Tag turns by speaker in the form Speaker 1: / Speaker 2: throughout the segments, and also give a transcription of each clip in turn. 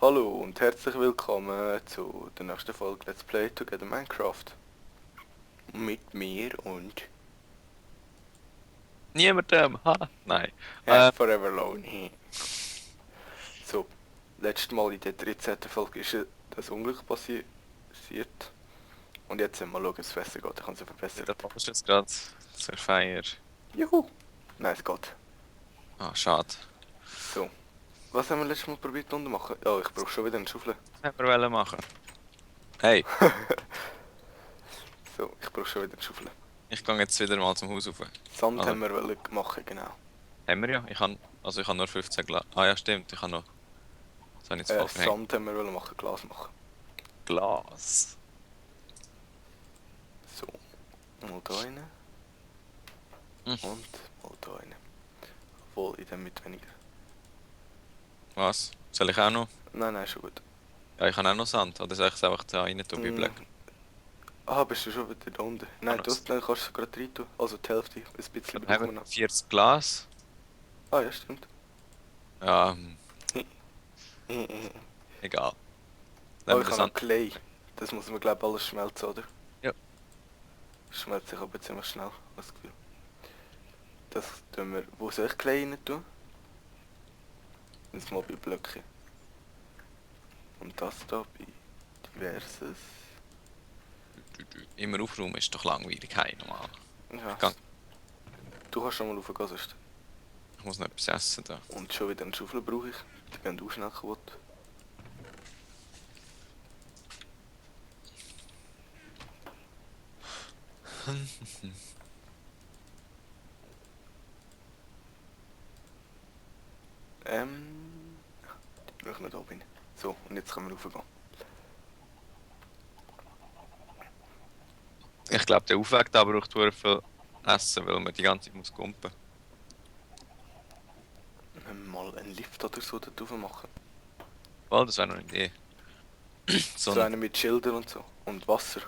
Speaker 1: Hallo und herzlich willkommen zu der nächsten Folge Let's Play Together Minecraft. Mit mir und
Speaker 2: Niemandem, ha? Nein.
Speaker 1: Forever Lonely. So, letztes Mal in der 13. Folge ist das Unglück passiert. Und jetzt mal schauen, ob es besser geht. Ich kann es verbessern.
Speaker 2: Der Papa ist jetzt gerade zur Feier.
Speaker 1: Juhu! Nein, es geht.
Speaker 2: Ah, schade.
Speaker 1: So, was haben wir letztes Mal probiert unten machen? Ja, ich brauche schon wieder eine Schaufel.
Speaker 2: Was haben wir wollen machen? Hey,
Speaker 1: So, ich brauche schon wieder eine Schaufel.
Speaker 2: ich gehe jetzt wieder mal zum Haus rauf.
Speaker 1: Sand
Speaker 2: Also,
Speaker 1: haben wir wollen machen, genau.
Speaker 2: haben wir ja. Ich habe nur 15 Glas. Ah ja, stimmt. Ich habe noch. Das habe ich jetzt voll verhängt.
Speaker 1: Sand haben wir wollen machen, Glas machen.
Speaker 2: Glas.
Speaker 1: So, mal da rein.
Speaker 2: Hm.
Speaker 1: Und mal da rein. Obwohl, in dem mit weniger.
Speaker 2: Was? Soll ich auch noch?
Speaker 1: Nein, schon gut.
Speaker 2: Ja, ich habe auch noch Sand. Oder soll ich es einfach da rein tun bei Black?
Speaker 1: Ah, bist du schon wieder da unten? Nein,
Speaker 2: Alles.
Speaker 1: dann kannst du gerade rein tun. Also die Hälfte, ein bisschen
Speaker 2: Dann haben
Speaker 1: brauchen wir
Speaker 2: wir
Speaker 1: noch.
Speaker 2: 40 Glas.
Speaker 1: Ah, ja, stimmt.
Speaker 2: Ja, egal.
Speaker 1: Oh,
Speaker 2: Nehmen wir
Speaker 1: ich
Speaker 2: den
Speaker 1: habe noch
Speaker 2: Sand.
Speaker 1: Clay. Das muss man, glaube ich, alles schmelzen, oder?
Speaker 2: Ja.
Speaker 1: Schmelzt sich aber ziemlich schnell, das Gefühl. Das tun wir... Wo soll ich Clay rein tun? Jetzt mal bei Blöcke. Und das da bei Diverses.
Speaker 2: Immer aufräumen ist doch langweilig. Hey, normal.
Speaker 1: Ja.
Speaker 2: Gang.
Speaker 1: Du kannst schon mal raufgehen, sonst.
Speaker 2: Ich muss noch etwas essen da.
Speaker 1: Und schon wieder eine Schaufel brauche ich. Die gehen auch schnell kaputt. Die brauchen wir da oben. So, und jetzt können wir raufgehen.
Speaker 2: Ich glaube, der Aufweg da braucht sehr viel Essen, weil man die ganze Zeit muss kumpen.
Speaker 1: Mal einen Lift oder so da drauf machen.
Speaker 2: Oh, das wäre noch eine Idee. So
Speaker 1: So
Speaker 2: ein,
Speaker 1: einen mit Schildern und so. Und Wasser.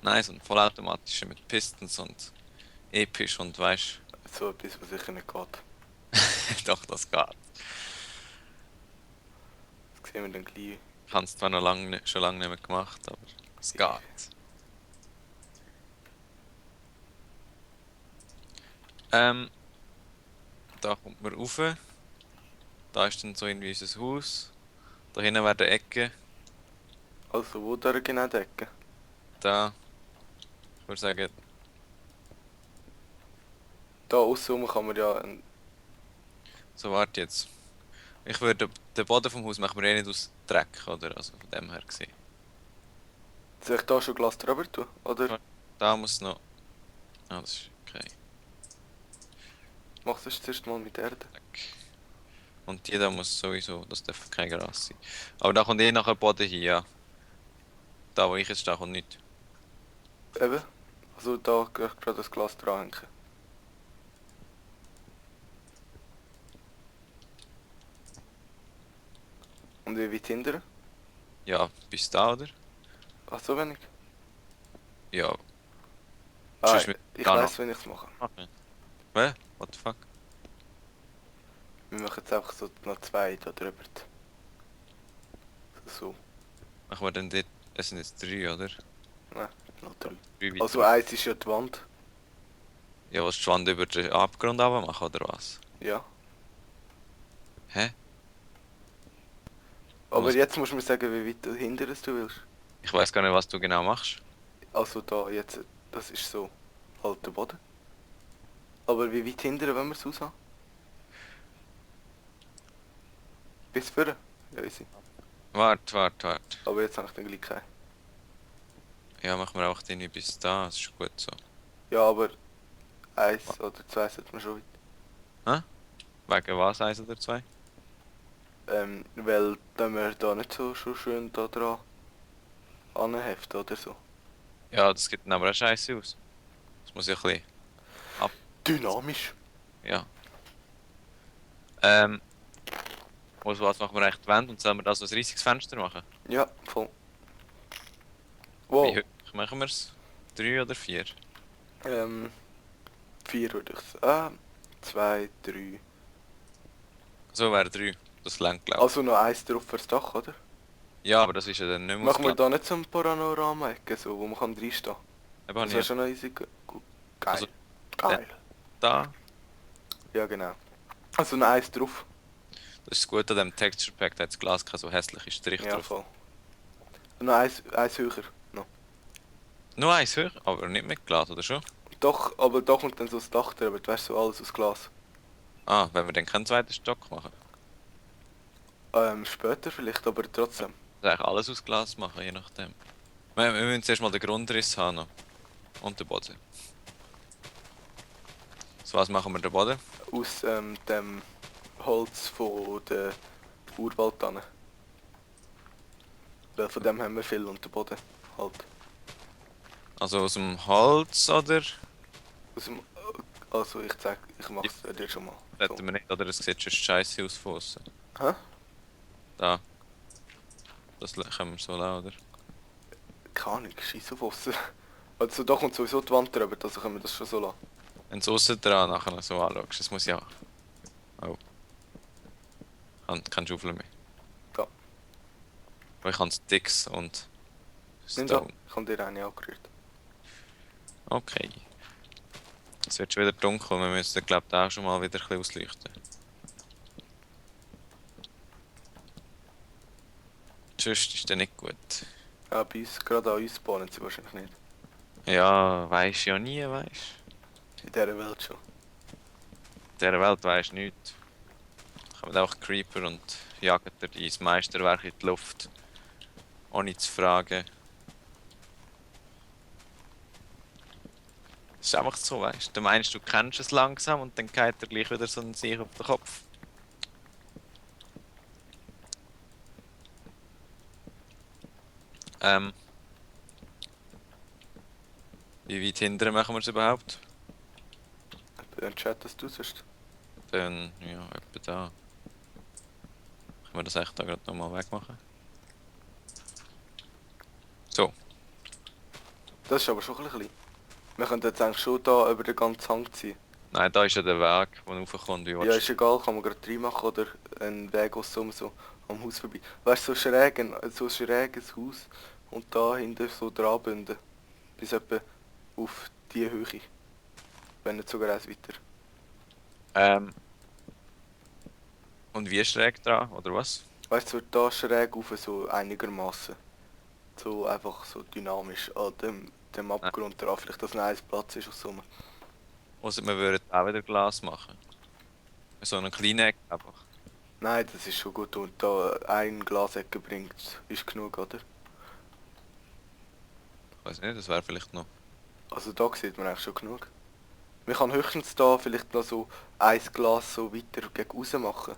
Speaker 2: nein, so ein vollautomatischer mit Pistons und episch und weißt
Speaker 1: So etwas, was sicher nicht geht.
Speaker 2: doch, das geht.
Speaker 1: Das sehen wir dann gleich.
Speaker 2: Ich habe es zwar noch schon lange nicht mehr gemacht, aber es geht. Ähm, da kommt man rauf. Da ist dann so irgendwie unser Haus. Da hinten wäre die Ecke.
Speaker 1: Also, wo da genau decken?
Speaker 2: Da, ich würde sagen,
Speaker 1: Da aussen kann man ja...
Speaker 2: so warte jetzt. Ich würde den Boden vom Haus machen wir eh nicht aus Dreck, oder? Also von dem her gesehen.
Speaker 1: Soll ich da schon Glas drüber tun? Oder
Speaker 2: Da muss noch. Ah, das ist okay.
Speaker 1: machst du es zuerst mal mit Erde?
Speaker 2: Und die da muss sowieso, das darf kein Gras sein. Aber da kommt eh nachher Boden hier, ja. Da wo ich jetzt stehe, kommt nicht.
Speaker 1: Eben. Also da kann ich gerade das Glas dranhängen. Und wie weit hinterher?
Speaker 2: Ja, bis da, oder?
Speaker 1: Ach, so wenig?
Speaker 2: Ja.
Speaker 1: Ah,
Speaker 2: Sonst mit
Speaker 1: ich
Speaker 2: da
Speaker 1: weiss, wenn ich es mache.
Speaker 2: Okay. Hä? What the fuck?
Speaker 1: Wir machen jetzt einfach so noch zwei da drüber. So.
Speaker 2: Machen wir dann dort. Es sind jetzt 3, oder?
Speaker 1: Nein, noch drei.
Speaker 2: 3 weiter.
Speaker 1: Also eins ist ja die Wand.
Speaker 2: Ja, was die Wand über den Abgrund runter machen, oder was?
Speaker 1: Ja.
Speaker 2: Hä?
Speaker 1: Aber
Speaker 2: Was?
Speaker 1: jetzt musst du mir sagen, wie weit dahinter du willst.
Speaker 2: Ich weiß gar nicht, was du genau machst.
Speaker 1: Also da jetzt, das ist so alter Boden. Aber wie weit hinterher wollen wir es raus haben? Bis vorne? Ja, easy.
Speaker 2: Warte.
Speaker 1: Aber jetzt habe ich dann gleich keinen.
Speaker 2: Ja, machen wir einfach den bis da, das ist gut so.
Speaker 1: Ja, aber eins oder zwei sollten wir schon weit.
Speaker 2: Wegen was, 1 oder 2?
Speaker 1: Weil dann wir da nicht so schon schön da dran anheften oder so.
Speaker 2: Ja, das gibt dann aber auch scheiße aus. Das muss ich ein bisschen.
Speaker 1: Dynamisch.
Speaker 2: Ja. Also was machen wir eigentlich die Wand und sollen wir da so ein riesiges Fenster machen?
Speaker 1: Ja, voll.
Speaker 2: Wie
Speaker 1: Wow.
Speaker 2: hoch machen wir es? 3 oder 4?
Speaker 1: 4 würde ich sagen. 2, 3.
Speaker 2: So wäre 3. Das längt, glaube
Speaker 1: Also noch eins drauf fürs Dach, oder?
Speaker 2: ich. Ja, aber das ist ja dann nicht mehr
Speaker 1: Machen wir
Speaker 2: ausgelastet.
Speaker 1: da nicht so ein Panorama-Ecke, so, wo man kann reinstehen kann?
Speaker 2: Eben,
Speaker 1: Das
Speaker 2: habe
Speaker 1: wäre
Speaker 2: ich
Speaker 1: schon noch easy.
Speaker 2: also
Speaker 1: Geil.
Speaker 2: der
Speaker 1: Geil.
Speaker 2: da.
Speaker 1: Ja, genau. Also noch eins drauf.
Speaker 2: Das ist das Gute an dem Texture Pack, da hat das Glas keine so hässliche Strich
Speaker 1: Ja,
Speaker 2: drauf.
Speaker 1: voll. Und noch eins höher. Noch.
Speaker 2: Nur eins höher, aber nicht mit Glas, oder schon?
Speaker 1: Doch, aber da kommt dann so das Dach drüber, du weißt, so alles aus Glas.
Speaker 2: Ah, wenn wir dann keinen zweiten Stock machen.
Speaker 1: Später vielleicht, aber trotzdem.
Speaker 2: Das eigentlich alles aus Glas machen, je nachdem. Wir müssen zuerst mal den Grundriss haben noch. Und den Boden. So, was machen wir den Boden?
Speaker 1: Aus dem Holz von der Urwaldtanne. Weil von dem haben wir viel und der Boden halt.
Speaker 2: Also aus dem Holz, oder?
Speaker 1: Aus dem, also ich mach's dir schon mal. So.
Speaker 2: Hätten wir nicht, oder? Es sieht schon scheiße aus von außen.
Speaker 1: Hä?
Speaker 2: Da. Das können wir so lassen, oder?
Speaker 1: Keine Ahnung, scheiß auf Wasser. Also da kommt sowieso die Wand drüber, also können wir das schon so lassen.
Speaker 2: Wenn du es außen dran nachher so anschaust, das muss ja. Oh. Kein Schaufel mehr.
Speaker 1: Da.
Speaker 2: Aber ich habe Sticks und
Speaker 1: Nimm da,
Speaker 2: Stone.
Speaker 1: ich habe dir eine angerührt.
Speaker 2: Okay. Es wird schon wieder dunkel, wir müssen, glaube ich, auch schon mal wieder ein bisschen ausleuchten. Sonst ist der nicht gut.
Speaker 1: Ja, bei uns, gerade an uns spawnen sie wahrscheinlich nicht.
Speaker 2: Ja, weisst ja nie, weisst.
Speaker 1: In dieser Welt schon.
Speaker 2: In dieser Welt weisst nichts. Da kommen einfach Creeper und jagen dir dein Meisterwerk in die Luft. Ohne zu fragen. Das ist einfach so, weißt du. Du meinst, du kennst es langsam und dann geht dir gleich wieder so ein Sieg auf den Kopf. Ähm. Wie weit hinterher machen wir es überhaupt?
Speaker 1: Chattest du sonst?
Speaker 2: Dann, ja, etwa da. Können wir das echt da gerade nochmal wegmachen? So.
Speaker 1: Das ist aber schon ein bisschen klein. Wir können jetzt eigentlich schon da über den ganzen Hang ziehen.
Speaker 2: Nein, da ist ja der Weg, der raufkommt, wie
Speaker 1: Ja,
Speaker 2: willst
Speaker 1: ist egal, kann man gerade reinmachen oder einen Weg aussen so am Haus vorbei. Weißt du, so ein schräges Haus und da hinten so dran binden. Bis etwa auf die Höhe. Wenn nicht sogar eins weiter.
Speaker 2: Und wie schräg dran, oder was?
Speaker 1: Weißt du, so da schräg auf so einigermaßen. So einfach so dynamisch an dem Abgrund dran. Vielleicht, dass noch eins Platz ist aus so einem.
Speaker 2: Ausser wir würden auch wieder Glas machen. So einen kleinen Eck einfach.
Speaker 1: Nein, das ist schon gut. Und da ein Glasecke bringt, ist genug, oder?
Speaker 2: Ich weiß nicht, das wäre vielleicht noch.
Speaker 1: Also da sieht man eigentlich schon genug. Man kann höchstens da vielleicht noch so ein Glas so weiter gegen raus machen.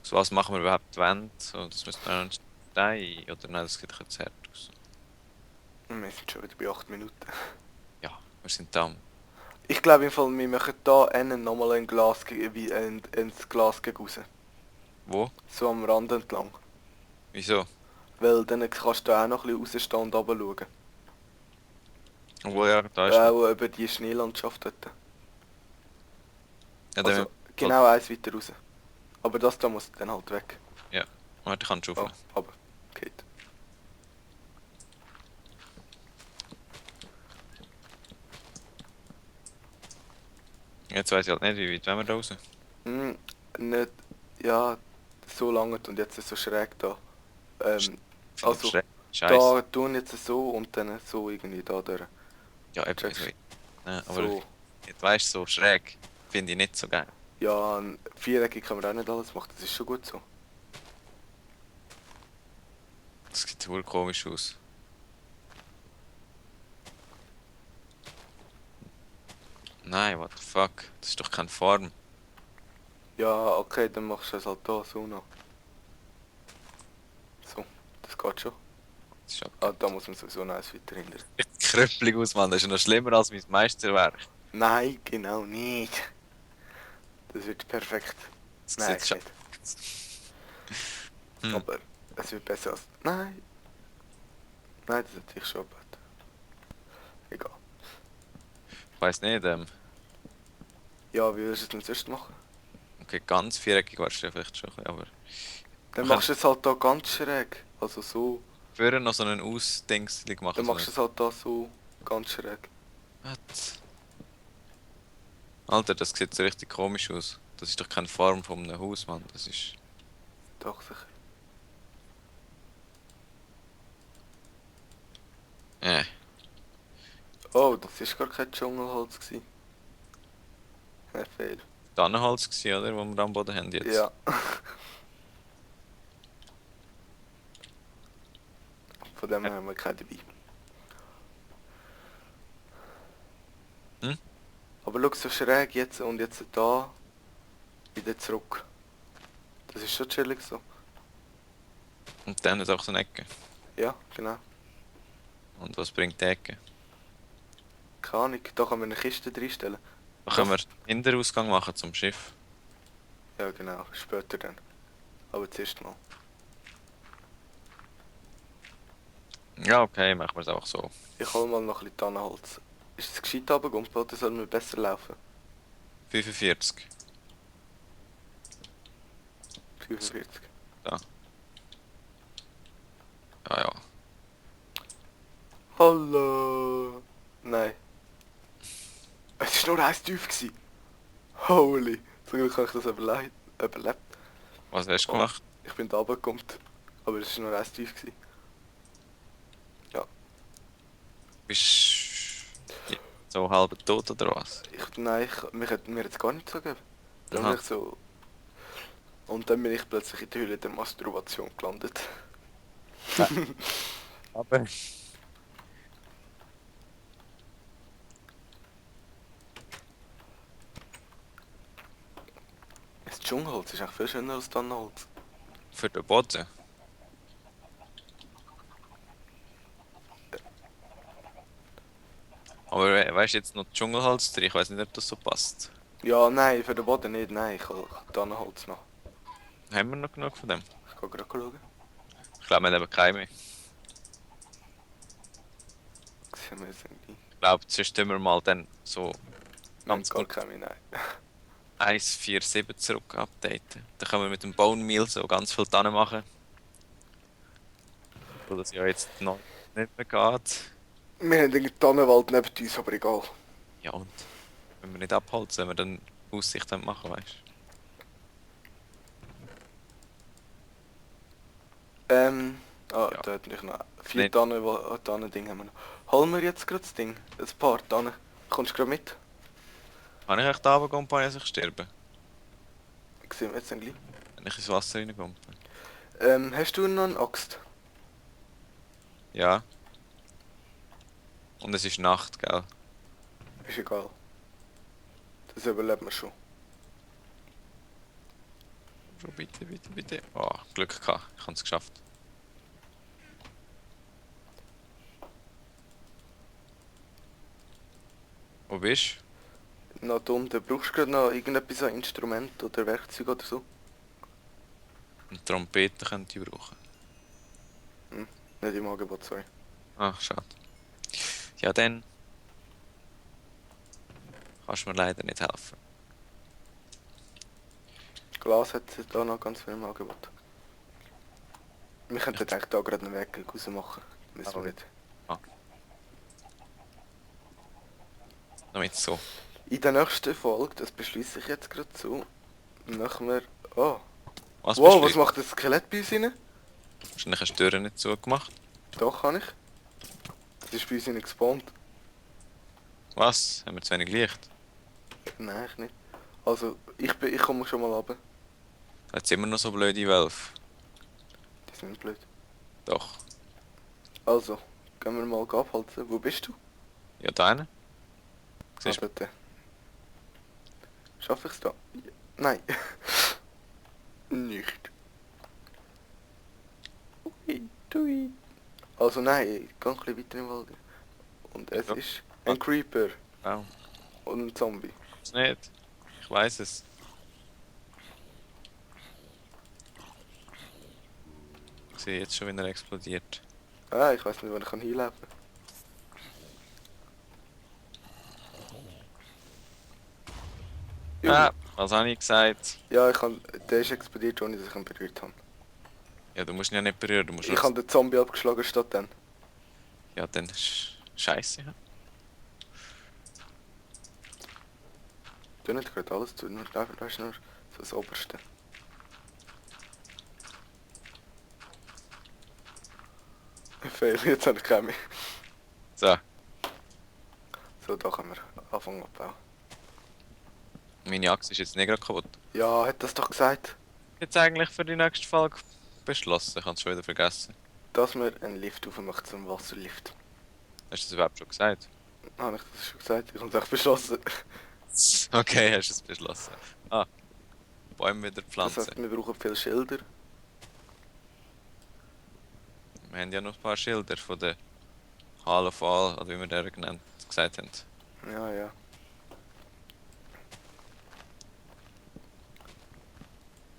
Speaker 2: So was machen wir überhaupt die Wände? So, das müsste dann ein Stein. Oder nein, das sieht ein bisschen zu hart aus.
Speaker 1: Wir sind schon wieder bei 8 Minuten.
Speaker 2: Ja, wir sind da.
Speaker 1: Ich glaube im Fall, wir machen da nochmal ein Glas, ein Glas gegen raus.
Speaker 2: Wo?
Speaker 1: So am Rand entlang.
Speaker 2: Wieso?
Speaker 1: Weil dann kannst du auch noch ein bisschen rausstehen und runter schauen.
Speaker 2: Obwohl, ja, da ist noch.
Speaker 1: Auch über die Schneelandschaft dort.
Speaker 2: Ja, dann,
Speaker 1: Also genau eins weiter raus. Aber das da muss dann halt weg.
Speaker 2: warte, ich kann schaufeln.
Speaker 1: Oh, aber geht.
Speaker 2: Jetzt weiß ich halt nicht, wie weit wollen wir da raus.
Speaker 1: Nicht, ja, so lange und jetzt ist so schräg da. Also,
Speaker 2: Scheiße.
Speaker 1: da tun jetzt so und dann so irgendwie da durch.
Speaker 2: Ja, eben.
Speaker 1: checkst.
Speaker 2: Ja, aber
Speaker 1: So,
Speaker 2: jetzt weißt du, so schräg finde ich nicht so geil.
Speaker 1: ja, ein Viereckig kann man auch nicht alles machen, das ist schon gut so.
Speaker 2: Das sieht wohl komisch aus. Nein, what the fuck? Das ist doch keine Form.
Speaker 1: Ja, okay, dann machst du es halt da so noch. So, das geht schon.
Speaker 2: Das ist
Speaker 1: Ah, da muss man sowieso noch eins weiter hinter.
Speaker 2: echt krüppelig aus, Mann. Das ist ja noch schlimmer als mein Meisterwerk.
Speaker 1: Nein, genau nicht. Das wird perfekt.
Speaker 2: Das
Speaker 1: Nein,
Speaker 2: sieht
Speaker 1: nicht.
Speaker 2: Hm.
Speaker 1: Aber es wird besser als... Nein. Nein, das hätte ich schon gebaut. Egal.
Speaker 2: Ich weiß nicht,
Speaker 1: Ja, wie willst du es denn sonst machen?
Speaker 2: okay, ganz viereckig wärst du ja vielleicht schon, ein bisschen, aber
Speaker 1: Dann
Speaker 2: Man
Speaker 1: machst du es halt da ganz schräg. Also so.
Speaker 2: Vorher noch so einen Ausdingsling machen.
Speaker 1: Dann
Speaker 2: So
Speaker 1: machst du es halt da so ganz schräg.
Speaker 2: Was? Alter, das sieht so richtig komisch aus. Das ist doch keine Form von einem Haus, Mann. Das ist.
Speaker 1: Doch sicher.
Speaker 2: Äh.
Speaker 1: Oh, das ist gar kein Dschungelholz gewesen. Fehl.
Speaker 2: Tannenholz gewesen, oder? Wo wir am Boden haben jetzt.
Speaker 1: Ja. Von dem her haben wir keinen dabei.
Speaker 2: Hm?
Speaker 1: Aber schau so schräg jetzt und jetzt da wieder zurück. Das ist schon chillig so.
Speaker 2: Und dann ist auch so eine Ecke.
Speaker 1: Ja, genau.
Speaker 2: Und was bringt die Ecke?
Speaker 1: Keine Ahnung, da kann man eine Kiste reinstellen.
Speaker 2: Da können wir Hinterausgang machen zum Schiff.
Speaker 1: Ja genau, später dann. Aber zuerst mal.
Speaker 2: Ja, okay, machen wir es auch so.
Speaker 1: Ich hol mal noch ein bisschen Tannenholz. Ist es gescheit runtergekommen oder soll mir besser laufen?
Speaker 2: 45.
Speaker 1: 45.
Speaker 2: Ja, ja.
Speaker 1: Hallo! Nein. Es war nur eins tief gewesen. Holy! Zum Glück habe ich das überlebt.
Speaker 2: Was hast du
Speaker 1: Oh.
Speaker 2: gemacht?
Speaker 1: Ich bin da runtergekommen. Aber es war nur eins tief gewesen.
Speaker 2: Bist du so halb tot oder was?
Speaker 1: Nein, mir hat es gar nicht so gegeben. Dann
Speaker 2: Aha.
Speaker 1: bin ich so... Und dann bin ich plötzlich in der Höhle der Masturbation gelandet.
Speaker 2: Aber.
Speaker 1: Das Dschungelholz ist eigentlich viel schöner als Tannenholz.
Speaker 2: Für den Boden. Aber weißt du jetzt noch Dschungelholz drin? Ich weiß nicht, ob das so passt.
Speaker 1: Ja, nein, für den Boden nicht, nein, ich habe Tannenholz noch.
Speaker 2: Haben wir noch genug von dem?
Speaker 1: Ich kann gerade schauen.
Speaker 2: Ich glaube, wir haben eben keine mehr.
Speaker 1: Sehen wir jetzt irgendwie.
Speaker 2: Ich glaube, sonst tun wir mal dann so
Speaker 1: Nein,
Speaker 2: ganz
Speaker 1: gar
Speaker 2: kurz
Speaker 1: keine, nein.
Speaker 2: 1.4.7 zurück updaten. Dann können wir mit dem Bone Meal so ganz viel Tannen machen. Weil das ja jetzt noch nicht mehr geht.
Speaker 1: Wir haben einen Tannenwald neben uns, aber egal.
Speaker 2: Ja und? Wenn wir nicht abholzen, wenn wir dann Aussicht haben machen, weißt
Speaker 1: Ah,
Speaker 2: Ja.
Speaker 1: da hat nicht noch 4
Speaker 2: Nicht.
Speaker 1: Tannen-Ding haben wir noch. Holen wir jetzt gerade das Ding, ein paar Tannen. Kommst du gerade mit?
Speaker 2: du? Kann ich echt da runtergehen, bis ich sterbe?
Speaker 1: Sehen wir jetzt dann gleich.
Speaker 2: Wenn ich ins Wasser reinkomme?
Speaker 1: Hast du noch eine Axt?
Speaker 2: Ja. Und es ist Nacht, gell?
Speaker 1: Ist egal. Das überlebt man schon.
Speaker 2: So, bitte, bitte, bitte. Oh, Glück gehabt. Ich habe es geschafft. Wo bist
Speaker 1: Noch da unten. Brauchst du gerade noch irgendetwas an Instrument oder Werkzeug oder so?
Speaker 2: du? Eine Trompete könnte ich brauchen.
Speaker 1: Nicht im Angebot, sorry.
Speaker 2: Ah, schade. Ja, dann kannst du mir leider nicht helfen.
Speaker 1: Glas hat es da noch ganz viel im Angebot. Wir könnten eigentlich da gerade einen Weg raus machen. Müssen wir
Speaker 2: Aber-
Speaker 1: nicht.
Speaker 2: Damit so.
Speaker 1: In der nächsten Folge, das beschließe ich jetzt gerade so, machen wir... Oh,
Speaker 2: Was
Speaker 1: wow,
Speaker 2: bist
Speaker 1: was
Speaker 2: du?
Speaker 1: macht das Skelett bei uns rein?
Speaker 2: Wahrscheinlich hast du die Tür nicht zugemacht.
Speaker 1: Doch, kann ich. Das ist bei uns rein gespawnt.
Speaker 2: Was? Haben wir zu wenig Licht?
Speaker 1: Nein, ich nicht. Also, ich komme schon mal runter.
Speaker 2: Jetzt immer noch so blöde Wölfe.
Speaker 1: Die sind nicht blöd.
Speaker 2: Doch.
Speaker 1: Also, gehen wir mal abhalten. Wo bist du?
Speaker 2: Ja, deine? Siehst du?
Speaker 1: bitte. Schaffe ich es da? Ja. Nein. Nicht. Ui, tui. Also nein, ich gehe ein bisschen weiter im Wald. Und es
Speaker 2: Ja.
Speaker 1: ist ein Creeper
Speaker 2: Oh.
Speaker 1: und ein Zombie.
Speaker 2: Ist nicht. Ich weiß es. Ich sehe jetzt schon, wenn er explodiert.
Speaker 1: Ah, ich weiß nicht, wo ich hinlaufen kann.
Speaker 2: Ah, was habe ich gesagt?
Speaker 1: Ja, der ist explodiert, ohne dass ich ihn berührt habe.
Speaker 2: Ja, du musst ihn ja nicht berühren, du musst
Speaker 1: Ich
Speaker 2: nur...
Speaker 1: habe den Zombie abgeschlagen statt dann.
Speaker 2: Ja, dann scheiße. Ja.
Speaker 1: Du nicht gerade alles zu, nur, da ist nur so das Oberste. Fail, jetzt habe ich keine.
Speaker 2: So,
Speaker 1: So, da können wir anfangen abbauen.
Speaker 2: meine Axt ist jetzt nicht gerade kaputt.
Speaker 1: Ja, hat das doch gesagt,
Speaker 2: Jetzt eigentlich für die nächste Folge beschlossen, ich habe es schon wieder vergessen.
Speaker 1: dass wir einen Lift aufmachen zum Wasserlift.
Speaker 2: Hast du das überhaupt schon gesagt?
Speaker 1: Habe ich das schon gesagt? Ich habe es echt beschlossen.
Speaker 2: Okay, hast du es beschlossen. Ah, Bäume wieder
Speaker 1: Das
Speaker 2: pflanzen.
Speaker 1: heißt, wir brauchen viele Schilder.
Speaker 2: Wir haben ja noch ein paar Schilder von der Hall of All, oder wie wir der gesagt haben.
Speaker 1: Ja, ja.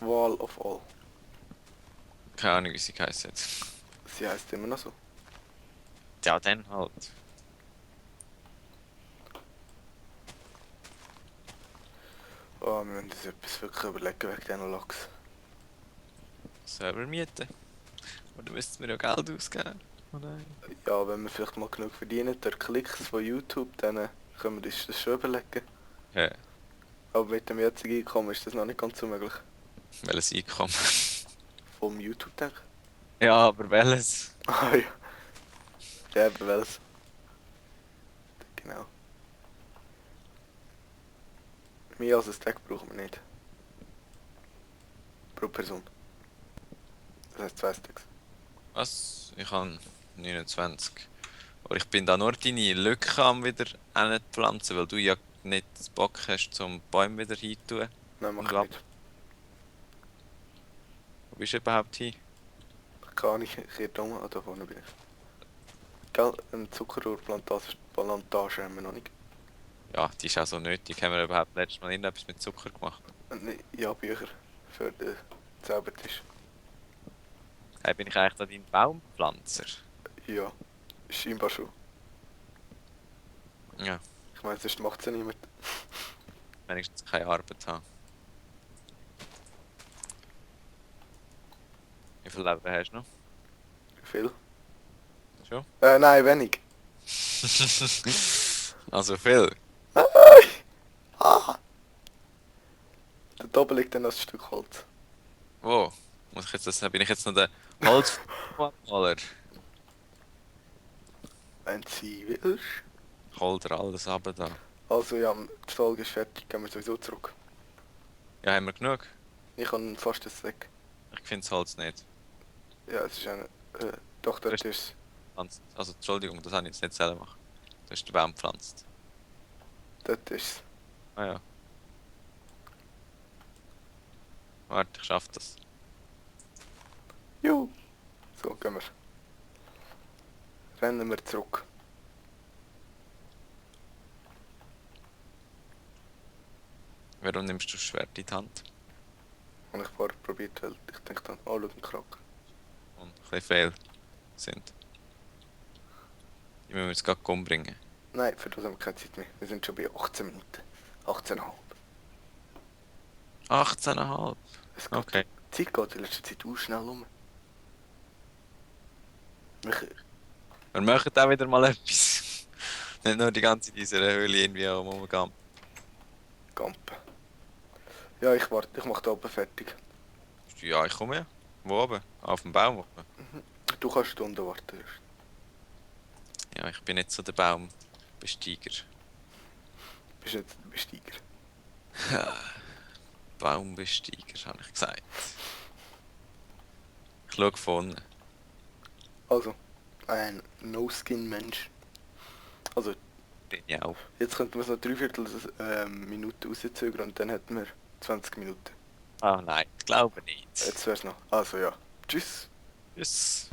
Speaker 1: Wall of All.
Speaker 2: Keine Ahnung, wie sie geheißen hat.
Speaker 1: Sie heisst immer noch so.
Speaker 2: Ja, dann halt.
Speaker 1: Oh, wir müssen uns etwas wirklich überlegen wegen diesen Loks.
Speaker 2: Server mieten. Oder müssten wir ja Geld ausgeben? Oh nein.
Speaker 1: Ja, wenn wir vielleicht mal genug verdienen durch Klicks von YouTube, dann können wir uns das schon überlegen.
Speaker 2: Ja,
Speaker 1: Aber mit dem jetzigen Einkommen ist das noch nicht ganz so möglich.
Speaker 2: welches Einkommen?
Speaker 1: Vom YouTube, denke ich.
Speaker 2: Ja, aber welches?
Speaker 1: Ah ja. Ja, eben welches. Genau. Mehr als ein Stack brauchen wir nicht. Pro Person. Das heißt 2 Stacks.
Speaker 2: Was? Ich habe 29. Aber ich bin da nur deine Lücke am wieder pflanzen, weil du ja nicht das Bock hast, zum Bäume wieder hinzutun.
Speaker 1: Nein, mach
Speaker 2: Und
Speaker 1: ich
Speaker 2: ab.
Speaker 1: nicht.
Speaker 2: Wo bist du überhaupt hin?
Speaker 1: Gar nicht, hier oben, da vorne bin ich. Gell, eine Zuckerrohrplantage haben wir noch nicht.
Speaker 2: Ja, die ist auch so nötig. Haben wir überhaupt letztes Mal irgendetwas mit Zucker gemacht?
Speaker 1: Ja, Bücher für den Zaubertisch.
Speaker 2: Hey, bin ich eigentlich da dein Baumpflanzer?
Speaker 1: Ja, scheinbar schon.
Speaker 2: Ja,
Speaker 1: Ich meine, sonst macht es ja niemand.
Speaker 2: wenigstens keine Arbeit haben. Wie viel Leben hast du noch?
Speaker 1: Viel.
Speaker 2: Schon?
Speaker 1: Nein, wenig.
Speaker 2: Also viel.
Speaker 1: Ah! Da oben liegt dann noch ein Stück Holz.
Speaker 2: Wo? Muss ich jetzt das, bin ich jetzt noch der Holzmaler?
Speaker 1: Wenn sie willst.
Speaker 2: Ich hol dir alles ab da.
Speaker 1: Also ja, die Folge ist fertig, gehen wir sowieso zurück.
Speaker 2: Ja, haben wir genug?
Speaker 1: Ich habe fast ein Sack.
Speaker 2: Ich finde das Holz nicht.
Speaker 1: Ja, es ist eine... doch, dort ist es.
Speaker 2: Also, Entschuldigung, das habe ich jetzt nicht selber gemacht. Du hast den Baum gepflanzt.
Speaker 1: Dort ist es.
Speaker 2: Ah ja. Warte, ich schaff das.
Speaker 1: Juhu! So, gehen wir. Rennen wir zurück.
Speaker 2: Warum nimmst du das Schwert in die Hand?
Speaker 1: Und ich vorher probiert, weil ich denke dann, oh, schau den Kraken.
Speaker 2: Und ein bisschen fehl sind. Die müssen wir jetzt gerade umbringen.
Speaker 1: Nein, für das haben wir keine Zeit mehr. Wir sind schon bei 18 Minuten. 18,5.
Speaker 2: 18,5.
Speaker 1: Es geht,
Speaker 2: Okay.
Speaker 1: Die Zeit geht in letzter Zeit auch schnell um.
Speaker 2: Wir machen auch wieder mal etwas. Nicht nur die ganze Zeit in dieser Höhle irgendwie rumgehen.
Speaker 1: Gampen. Ja, ich warte, ich mache da oben fertig.
Speaker 2: Ja, ich komme ja. Wo oben? Auf dem Baum oben.
Speaker 1: Du kannst Stunden warten.
Speaker 2: Ja, ich bin nicht so der Baumbesteiger.
Speaker 1: Bist nicht der Besteiger.
Speaker 2: Baumbesteiger, habe ich gesagt. Ich schaue vorne.
Speaker 1: Also, ein No-Skin-Mensch. Also,
Speaker 2: Bin ich auch.
Speaker 1: jetzt könnten wir so 3/4 Minute rauszögern und dann hätten wir 20 Minuten.
Speaker 2: Ah nein, ich glaube nicht.
Speaker 1: Jetzt wär's noch. Also ja. Tschüss.
Speaker 2: Tschüss.